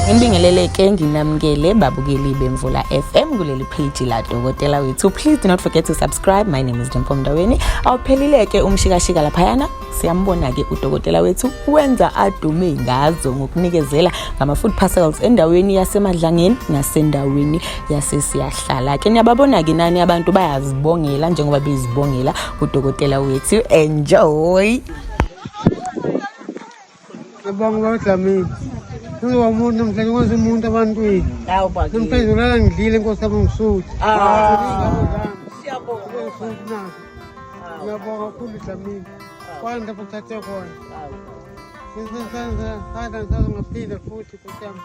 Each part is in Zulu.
Nginibingelele ke, nginamukele babukeli beMvula FM kuleli page la dokotela wethu. Please do not forget to subscribe. My name is Dimpho Mndaweni. Awuphelile ke umshikashika laphayana. Siyambona ke udokotela wethu wenza adume ngazo ngokunikezela ngama food parcels endaweni yaseMadlangeni nasendaweni yaseSiyahlala. Ke niyababona ke nani, abantu bayazibongela njengoba bezibongela udokotela wethu. Enjoy. Ngiyabonga, baba Dlamini. Ngizoba umuntu namhlanje, ukwenza umuntu abantwini. Namhlanje ulala ngidlile, inkosi yami, ngisuthi. Siyabonga. Ngisuthi nazo. Ngiyabonga kakhulu, Dlamini. Kwani lapho kuthathe khona. Sisanda ngaphinda futhi, nkosi yami.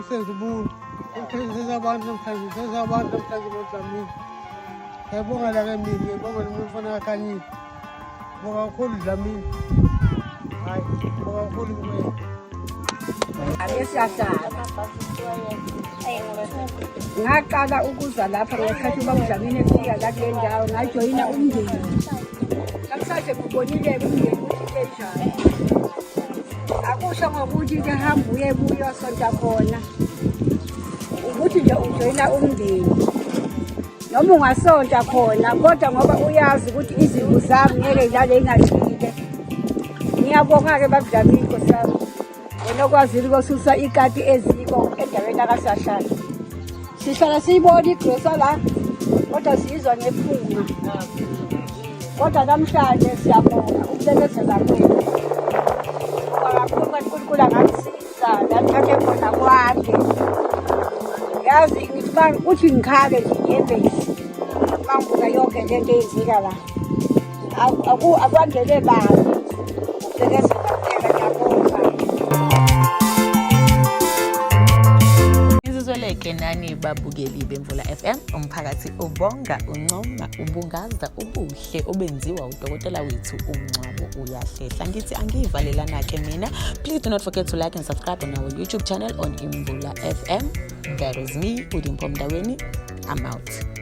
Usenza umuntu. Namhlanje senza abantu namhlanje, senza abantu namhlanje, baba Dlamini. Ngiyabonga la ke mina, ngiyabonga nomuntu mfana kaKhanyile. Bonga kakhulu, Dlamini. Hayi, bonga kakhulu kuwena. Ake siyahlala. Ngaqala ukuza lapha ngesikhathi uba uDlamini efika la kule ndawo, ngajoyina umndeni. Namhlanje ngibonile-ke umndeni ukuthi enjani. Akusho ngokuthi ke hamba uye kuyosonta khona. Ukuthi nje ujoyina umndeni. Noma ungasonta khona kodwa ngoba uyazi ukuthi izimvu zami ngeke idlale ingadlile. Ngiyabonga-ke babuDlamini, Nkosi yami. Wena okwazile ukususa ikati eziko endaweni akasahlala. Sihlala siyibona igrosa la kodwa siyizwa ngephunga. Kodwa namhlanje siyabonga ukubekezela kwenu. Ngoba kakhulu uNkulunkulu anganisiza nathathe khona kwande. Yazi ngithi uma kuthi ngikhale nje inyembezi uma ngibuka yonke lento eyenzeka la. Akwandele bani ukubekezela kuphela, ngiyabonga. Ngizizweleke nani babukeli beMvula FM, umphakathi ubonga, uncoma, ubungaza ubuhle obenziwa udokotela wethu. Umngcwabo uyahlehla, ngithi angiyivalelana ke mina. Please do not forget to like and subscribe on our YouTube channel on Imvula FM. That was me, uDimpho Mndaweni. I'm out.